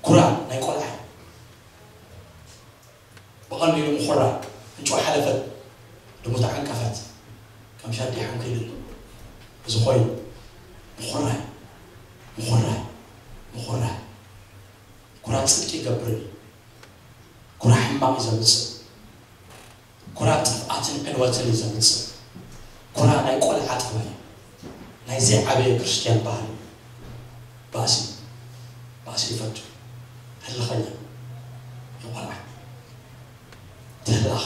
ኩራ ናይ ቆልዓ እዩ። ብቐሊሉ ምኹራይ፣ ፍንጭዋ ሓለፈት፣ ድሙ ተዓንቀፈት፣ ከም ሻዲ ሓንኪሉ። እዚ ኮይኑ፣ ምኹራይ፣ ምኹራይ፣ ምኹራይ። ኩራ ጽድቂ ይገብር እዩ። ኩራ ሕማቕ እዩ ዘምጽእ። ኩራ ጥፍኣትን ዕንወትን እዩ ዘምጽእ። ኩራ ናይ ቆልዓ ጠባይ እዩ። ናይ ዘይዓበየ ክርስትያን ባህሪ። ባእሲ፣ ባእሲ ይፈቱ። ህልኸኛ፣ ይቖልዓ። ተህላኽ።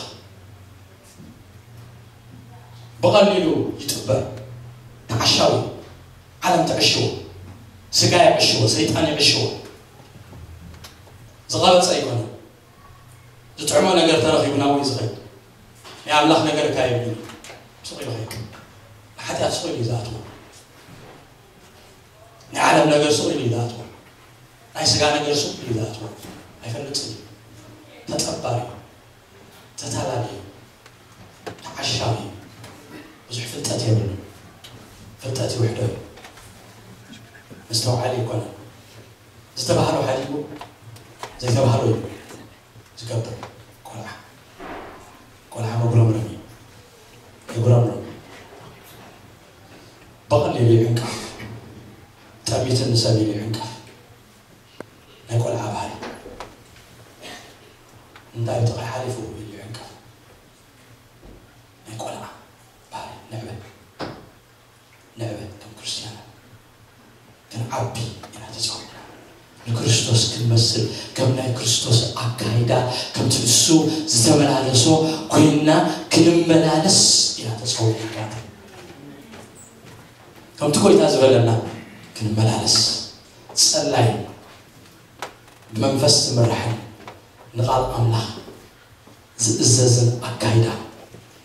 ብቐሊሉ ይጥበር። ተዓሻዊ። ዓለም ተዕሽዎ። ስጋ ይዕሽዎ፣ ሰይጣን ይዕሽዎ። ዝቐበጸ ኣይኮነን። ዝጥዕሞ ነገር ተረኺቡ ናብኡ እዩ ዝኸይድ። ናይ ኣምላኽ ነገር እንታይ ይብል? ስቕ ኢሉ ኸይድ። ንሓጢኣት ስቕ ኢሉ እዩ ዝኣትዎ። ናይ ዓለም ነገር ስቕ ኢሉ እዩ ዝኣትዎ። ናይ ስጋ ነገር ስቕ ኢሉ እዩ ዝኣትዎ። ኣይፈልጥን እዩ። ተጠባሪ እዩ። ተታላሊ እዩ። ተዓሻዊ እዩ። ብዙሕ ፍልጠት የብሉን። ፍልጠት ይውሕዶ እዩ። መስተውዓሊ ኣይኮነን። ዝተባህሎ ሓዲጉ ዘይተባህሎ እዩ ዝገብር። ቆልዓ፣ ቆልዓ መጉረምረም እዩ። የጉረምርም። ብቐሊሉ ይዕንቀፍ። ጠሚትኒ ሰብ ኢሉ ይዕንቀፍ። ናይ ቆልዓ ባህሪ። እንታይ ብጥቕሪ ሓሊፉ ኢሉ ይዕንቀፍ። ናይ ቆልዓ ባህሪ ንዕበ። ንዕበ ከም ክርስትያናት ክንዓቢ ኢና ተጸዊዕና። ንክርስቶስ ክንመስል፣ ከም ናይ ክርስቶስ ኣካይዳ፣ ከምቲ ንሱ ዝተመላለሶ ኮይንና ክንመላለስ ኢና ተጸዊዕና። ከምቲ ጎይታ ዝበለና ክንመላለስ። ጸላይ ብመንፈስ ዝምራሕን ንቓል ኣምላኽ ዝእዘዝን ኣካይዳ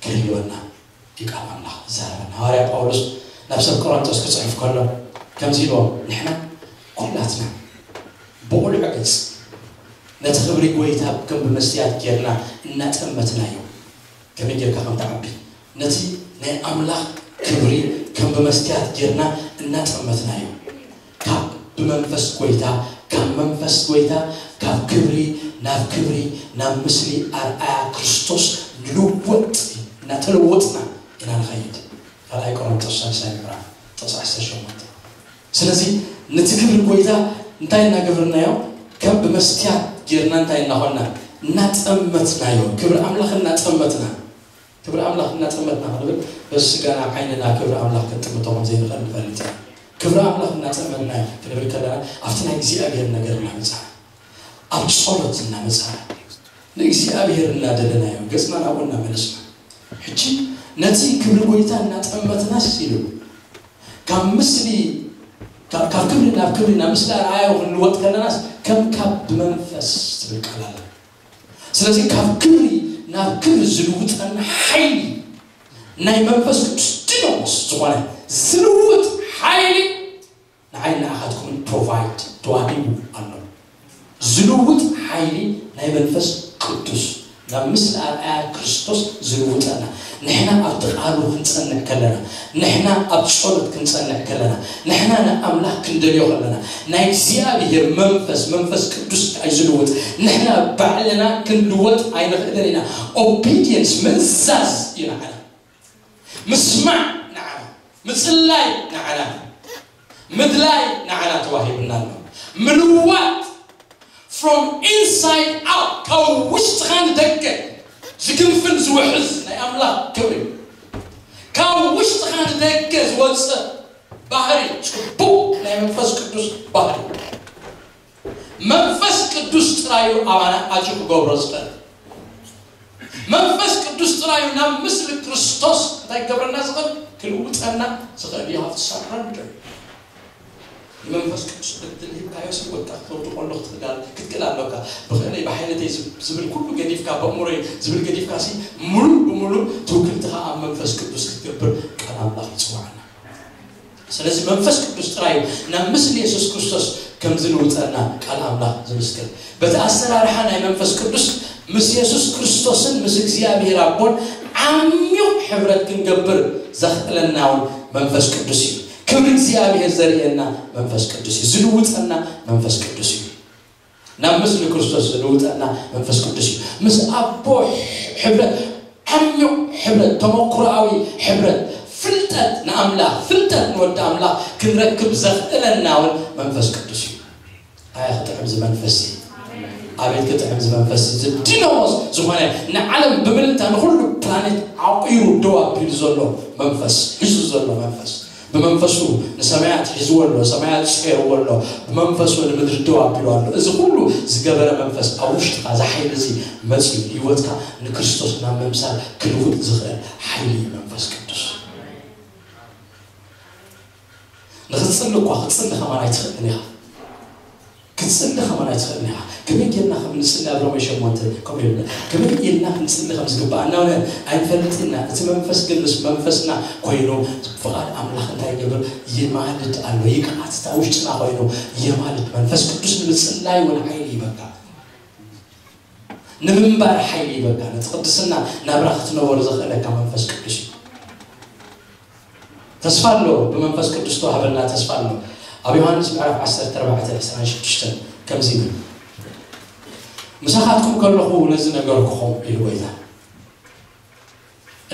ክህልወና እዩ ቃል ኣምላኽ ዝዛረበና። ሃዋርያ ጳውሎስ ናብ ሰብ ቆሮንቶስ ክጽሕፍ ከሎ ከምዚ ኢልዎም፣ ንሕና ኩላትና ብቑሉዕ ገጽ ነቲ ክብሪ ጐይታ ከም ብመስትያት ጌርና እናጠመትናዮ። ከመይ ጌርካ ከም ትዓቢ፣ ነቲ ናይ ኣምላኽ ክብሪ ከም ብመስትያት ጌርና እናጠመትናዮ። ካብ ብመንፈስ ጐይታ፣ ካብ መንፈስ ጐይታ፣ ካብ ክብሪ ናብ ክብሪ፣ ናብ ምስሊ ኣርኣያ ክርስቶስ ንልወጥ፣ እናተለወጥና ኢና ንኸይድ። ካልኣይ ቆሮንቶስ ሳልሳይ ምዕራፍ ጥቕሲ ዓሰርተ ሸሞንተ። ስለዚ ነቲ ክብሪ ጐይታ እንታይ እናገበርናዮ? ከም ብመስትያት ጌርና እንታይ እናኾንና? እናጠመትናዮ። ክብሪ ኣምላኽ እናጠመትና። ክብሪ ኣምላኽ እናጠመትና ክንብል በዚ ስጋና ዓይንና ክብሪ ኣምላኽ ክንጥምቶ ከም ዘይንኽእል ንፈልጥ ኢና። ክብሪ ኣምላኽ እናጠመትና ክንብል ከለና ኣብቲ ናይ እግዚኣብሔር ነገር እናመጻና፣ ኣብ ጸሎት እናመጻና፣ ንእግዚኣብሔር እናደለናዮ፣ ገጽና ናብኡ እናመለስና፣ ሕጂ ነቲ ክብሪ ጐይታ እናጠመትናስ ኢሉ ካብ ምስሊ፣ ካብ ካብ ክብሪ ናብ ክብሪ፣ ናብ ምስሊ ኣርኣያኡ ክንልወጥ ከለናስ ከም ካብ ብመንፈስ ትብል ቃል ኣላ። ስለዚ ካብ ክብሪ ናብ ክብሪ ዝልውጠና ሓይሊ፣ ናይ መንፈስ ቅዱስ ዲናሞስ ዝኾነ ዝልውጥ ሓይሊ ንዓይ ንዓኻትኩምን ፕሮቫይድ ተዋሂቡ ኣሎ። ዝልውጥ ሓይሊ ናይ መንፈስ ቅዱስ፣ ናብ ምስሊ ኣርኣያ ክርስቶስ ዝልውጠና፣ ንሕና ኣብቲ ቃሉ ክንጸንዕ ከለና፣ ንሕና ኣብ ጸሎት ክንጸንዕ ከለና፣ ንሕና ንኣምላኽ ክንደልዮ ከለና፣ ናይ እግዚኣብሔር መንፈስ፣ መንፈስ ቅዱስ እዩ ዝልውጥ። ንሕና ባዕልና ክንልወጥ ኣይንኽእልን ኢና። ኦቢድየንስ፣ ምእዛዝ እዩ ንዓና። ምስማዕ ንዓና፣ ምጽላይ ንዓና፣ ምድላይ ንዓና ተዋሂብና ኣሎ። ምልዋጥ from inside out፣ ካብ ውሽጥኻ ንደገ ዝግንፍል ዝውሕዝ ናይ ኣምላኽ ክብሪ፣ ካብ ውሽጥኻ ንደገ ዝወጽእ ባህሪ፣ ጽቡቕ ናይ መንፈስ ቅዱስ ባህሪ። መንፈስ ቅዱስ ጥራዩ ኣባና ኣትዩ ክገብሮ ዝኽእል። መንፈስ ቅዱስ ጥራዩ ናብ ምስሊ ክርስቶስ እንታይ ክገብረና ዝኽእል? ክልውጠና ዝኽእል። You have to surrender። ንመንፈስ ቅዱስ ዕድል ሂብካዮ ሲ ወድካ ክትወድቆ ኣሎ ክትክእል ኣለ-፣ ክትክእል ኣለካ። ብኽእለይ ብሓይለተይ ዝብ-፣ ዝብል ኩሉ ገዲፍካ፣ በእምሮይ ዝብል ገዲፍካ ሲ፣ ሙሉእ ብሙሉእ ትውክልትኻ ኣብ መንፈስ ቅዱስ ክትገብር ቃል ኣምላኽ ይጽውዓና። ስለዚ መንፈስ ቅዱስ ጥራይ እዩ ናብ ምስሊ የሱስ ክርስቶስ ከም ዝልውጠና ቃል ኣምላኽ ዝምስክር። በቲ ኣሰራርሓ ናይ መንፈስ ቅዱስ ምስ የሱስ ክርስቶስን ምስ እግዚኣብሔር ኣቦን ዓሚቕ ሕብረት ክንገብር ዘኽእለና እውን መንፈስ ቅዱስ እዩ። ክብሪ እግዚኣብሔር ዘርእየና መንፈስ ቅዱስ እዩ። ዝልውጠና መንፈስ ቅዱስ እዩ። ናብ ምስሊ ክርስቶስ ዝልውጠና መንፈስ ቅዱስ እዩ። ምስ ኣቦ ሕብረት፣ ዓሚቕ ሕብረት፣ ተመክሮኣዊ ሕብረት፣ ፍልጠት ንኣምላኽ፣ ፍልጠት ንወዲ ኣምላኽ ክንረክብ ዘኽእለና እውን መንፈስ ቅዱስ እዩ። ኣያ ክጥዕም እዚ መንፈስ እዚ። ኣቤት ክጥዕም እዚ መንፈስ እዚ። ዲናሞስ ዝኾነ ንዓለም ብምልእታ ንኹሉ ፕላኔት ዓቂሩ ደው ኣቢሉ ዘሎ መንፈስ፣ ሒዙ ዘሎ መንፈስ። ብመንፈሱ ንሰማያት ሒዝዎ ኣሎ፣ ሰማያት ጸይርዎ ኣሎ፣ ብመንፈሱ ንምድሪ ደው ኣቢሉ ኣሎ። እዚ ኩሉ ዝገበረ መንፈስ ኣብ ውሽጥኻ እዚ ሓይሊ እዚ መጺኡ ህይወትካ ንክርስቶስ ናብ ምምሳል ክልውጥ ዝኽእል ሓይሊ እዩ መንፈስ ቅዱስ። ንኽትጽሊ እኳ ክትጽሊ ከማን ኣይትኽእልን ኢኻ። ክትጽሊ ከማን ኣይትኽእልን ኢኻ። ከመይ ጌርና ከም ንጽሊ ኣብ ሮሜ ሸሞንተ ከምኡ ይብል። ከመይ ኢልና ክንጽሊ ከም ዝግብኣና እውን ኣይንፈልጥን ኢና። እቲ መንፈስ ግን ምስ መንፈስና ኮይኑ ፍቓድ ኣምላኽ እንታይ ይገብር? ይማልድ ኣሎ። ይቃትት፣ ኣብ ውሽጥና ኮይኑ ይማልድ። መንፈስ ቅዱስ ንምጽላይ እውን ሓይሊ ይበካ። ንምንባር ሓይሊ ይበካ። ነቲ ቅድስና ናብራ ክትነበሩ ዘኽእለካ መንፈስ ቅዱስ እዩ። ተስፋ ኣሎ፣ ብመንፈስ ቅዱስ ተዋህበና ተስፋ ኣሎ። ኣብ ዮሃንስ ምዕራፍ ዓሰርተ ኣርባዕተ ዕስራን ሽዱሽተን ከምዚ ይብል፣ "ምሳኻትኩም ከለኹ ነዚ ነገርኩኹም" ኢሉ ጐይታ።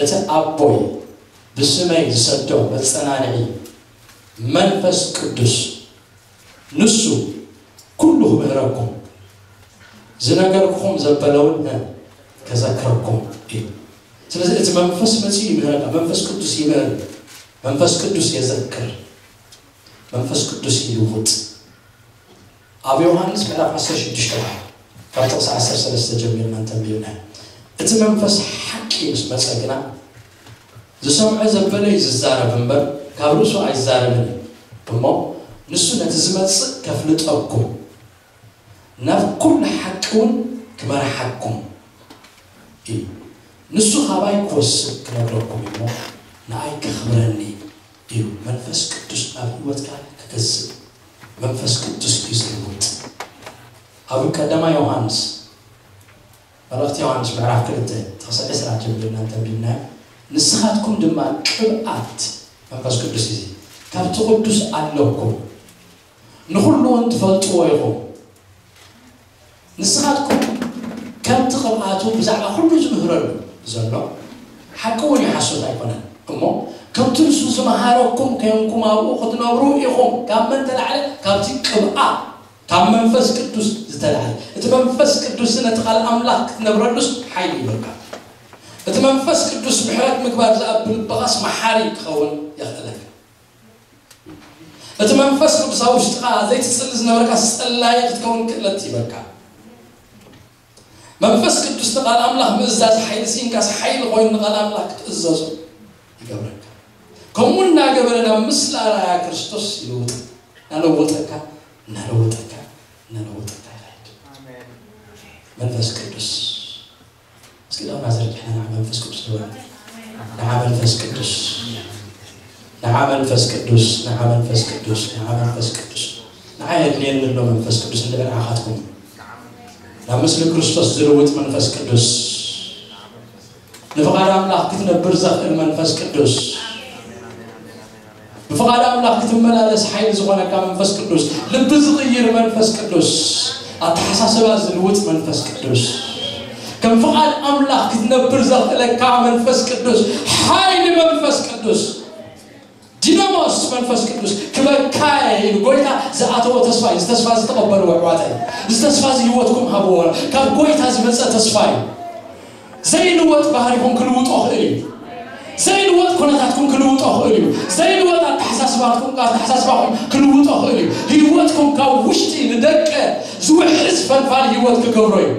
"እቲ ኣቦይ ብስመይ ዝሰዶ መጸናንዒ መንፈስ ቅዱስ፣ ንሱ ኩሉ ክምህረኩም፣ ዝነገርኩኹም ዘበለ እውን ከዘክረኩም" እዩ። ስለዚ እቲ መንፈስ መጺኡ ይምህረና። መንፈስ ቅዱስ ይምህር፣ መንፈስ ቅዱስ የዘክር፣ መንፈስ ቅዱስ ይልውጥ። ኣብ ዮሃንስ ምዕራፍ ዓሰርተ ሽዱሽተ ካብ ጥቕሲ ዓሰርተ ሰለስተ ጀሚርና እንተንቢብና፣ "እቲ መንፈስ ሓቂ ምስ መጸ ግና፣ ዝሰምዖ ዘበለ እዩ ዝዛረብ እምበር፣ ካብ ርእሱ ኣይዛረብን እዩ። እሞ ንሱ ነቲ ዝመጽእ ከፍልጠኩም፣ ናብ ኩሉ ሓቂ እውን ክመርሓኩም እዩ። ንሱ ካባይ ክወስድ ክነግረኩም እሞ ንኣይ ከኽብረኒ እዩ። መንፈስ ቅዱስ ኣብ ህይወትካ ክገዝእ፣ መንፈስ ቅዱስ እዩ ዝልውጥ። ኣብ ቀዳማይ ዮሃንስ፣ መልእኽቲ ዮሃንስ ምዕራፍ ክልተ ጥቕሲ ዕስራ ጀሚርና እንተንቢብናዮ፣ ንስኻትኩም ድማ ቅብኣት መንፈስ ቅዱስ እዚ ካብቲ ቅዱስ ኣለኩም፣ ንኹሉ እውን ትፈልጥዎ ኢኹም። ንስኻትኩም ከምቲ ቅብኣቱ ብዛዕባ ኩሉ ዝምህረሉ ዘሎ ሓቂ እውን እዩ፣ ሓሶት ኣይኮነን። እሞ ከምቲ ንሱ ዝመሃረኩም ከይንኩም ኣብኡ ክትነብሩ ኢኹም። ካብ መን ተላዕለ? ካብቲ ቅብኣ፣ ካብ መንፈስ ቅዱስ ዝተላዕለ። እቲ መንፈስ ቅዱስ ነቲ ቃል ኣምላኽ ክትነብረሉስ ሓይሊ ይበካ። እቲ መንፈስ ቅዱስ ምሕረት ምግባር ዝኣብ ልብኻስ መሓሪ ክኸውን የኽእለካ። እቲ መንፈስ ቅዱስ ኣብ ውሽጥኻ ዘይትጽሊ ዝነበርካ ጸላይ ክትከውን ክእለት ይበካ። መንፈስ ቅዱስ ንቃል ኣምላኽ ምእዛዝ ሓይሊ ሲንካስ ሓይሊ ኮይኑ ንቃል ኣምላኽ ክትእዘዞ ይገብረካ። ከምኡ እናገበረ ናብ ምስላ ራያ ክርስቶስ ይልውጥ፣ እናለወጠካ እናለወጠካ እናለወጠካ ይኸይድ። መንፈስ ቅዱስ እስኪ ዳውና ዘርጊሕና ንዓ መንፈስ ቅዱስ ንበል። ንዓ መንፈስ ቅዱስ፣ ንዓ መንፈስ ቅዱስ፣ ንዓ መንፈስ ቅዱስ፣ ንዓ መንፈስ ቅዱስ፣ ንዓ የድልየኒ ኣሎ መንፈስ ቅዱስ እንድሕር ንዓኻትኩም ናብ ምስሊ ክርስቶስ ዝልውጥ መንፈስ ቅዱስ፣ ንፍቓድ ኣምላኽ ክትነብር ዘኽእል መንፈስ ቅዱስ፣ ብፍቓድ ኣምላኽ ክትመላለስ ሓይሊ ዝኾነካ መንፈስ ቅዱስ፣ ልቢ ዝቕይር መንፈስ ቅዱስ፣ ኣተሓሳስባ ዝልውጥ መንፈስ ቅዱስ፣ ከም ፍቓድ ኣምላኽ ክትነብር ዘኽእለካ መንፈስ ቅዱስ፣ ሓይሊ መንፈስ ቅዱስ፣ ዲናሞስ መንፈስ ቅዱስ ክበካ ኢሉ ጎይታ ዝኣተዎ ተስፋ እዩ። እዚ ተስፋ ዝተቐበልዎ ኣሕዋተይ፣ እዚ ተስፋ እዚ ህይወትኩም ሃብዎ። ካብ ጎይታ ዝመፀ ተስፋ እዩ። ዘይልወጥ ባህሪኹም ክልውጦ ክእል እዩ። ዘይልወጥ ኩነታትኩም ክልውጦ ክእል እዩ። ዘይልወጥ ኣተሓሳስባትኩም ኣተሓሳስባኹም ክልውጦ ክእል እዩ። ህይወትኩም ካብ ውሽጢ ንደቀ ዝውሕዝ ፈልፋል ህይወት ክገብሮ እዩ።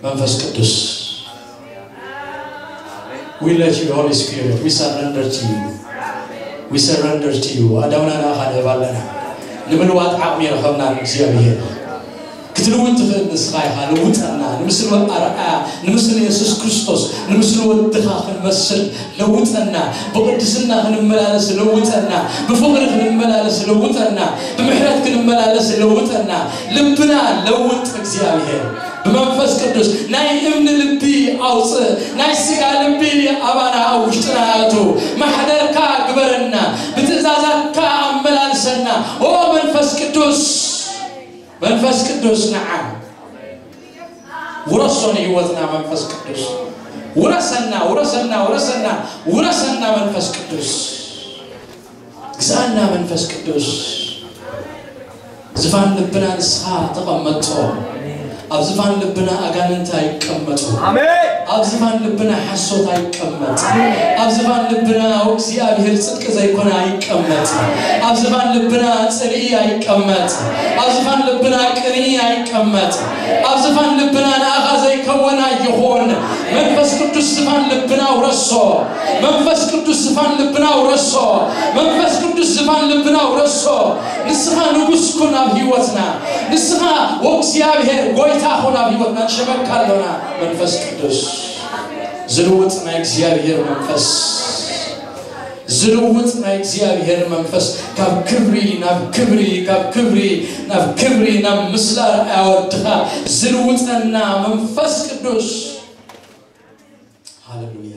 መንፈስ ቅዱስ፣ we let you, Holy Spirit, we surrender to you. We surrender to you. ኣእዳውና ንኣኻ ንህብ ኣለና። ንምልዋጥ ዓቕሚ የረኸብና እግዚኣብሔር። ክትልውጥ ትኽእል ንስኻ ኢኻ። ለውጠና። ንምስሊ ኣርኣያ፣ ንምስሊ የሱስ ክርስቶስ፣ ንምስሊ ወድኻ ክንመስል ለውጠና። ብቕድስና ክንመላለስ ለውጠና። ብፍቕሪ ክንመላለስ ለውጠና። ብምሕረት ክንመላለስ ለውጠና። ልብና ለውጥ እግዚኣብሔር። ብመንፈስ ቅዱስ ናይ እምኒ ልቢ ኣውፅእ፣ ናይ ስጋ ልቢ ኣባና ኣብ ውሽጥና ኣእቱ። ማሕደርካ ግበረና፣ ብትእዛዛትካ ኣመላልሰና። ኦ መንፈስ ቅዱስ፣ መንፈስ ቅዱስ ንዓ ውረሶ ንህይወትና። መንፈስ ቅዱስ ውረሰና፣ ውረሰና፣ ውረሰና፣ ውረሰና መንፈስ ቅዱስ። ግዛኣና መንፈስ ቅዱስ። ዝፋን ልብና ንስኻ ተቐመጦ። ኣብ ዝፋን ልብና ኣጋንንት ኣይቀመጡ። ኣብ ዝፋን ልብና ሓሶት ኣይቀመጥ። ኣብ ዝፋን ልብና እግዚኣብሔር ጽድቂ ዘይኮነ ኣይቀመጥ። ኣብ ዝፋን ልብና ጽልኢ ኣይቀመጥ። ኣብ ዝፋን ልብና ቅንኢ ኣይቀመጥ። ኣብ ዝፋን ልብና ንኣኻ ዘይከወን ኣይኹን። መንፈስ ቅዱስ ዝፋን ልብና ውረሶ። መንፈስ ቅዱስ ዝፋን ልብና ውረሶ። መንፈስ ቅዱስ ዝፋን ልብና ውረሶ። ንስኻ ንጉስ ኩን ኣብ ህይወትና። ንስኻ ወእግዚኣብሔር ጎይታ ኩን ኣብ ህይወትና። ንሸመካ ኣሎና መንፈስ ቅዱስ። ዝልውጥ ናይ እግዚኣብሔር መንፈስ። ዝልውጥ ናይ እግዚኣብሔር መንፈስ። ካብ ክብሪ ናብ ክብሪ፣ ካብ ክብሪ ናብ ክብሪ፣ ናብ ምስላ ኣወድኻ ዝልውጠና መንፈስ ቅዱስ። ሃሌሉያ።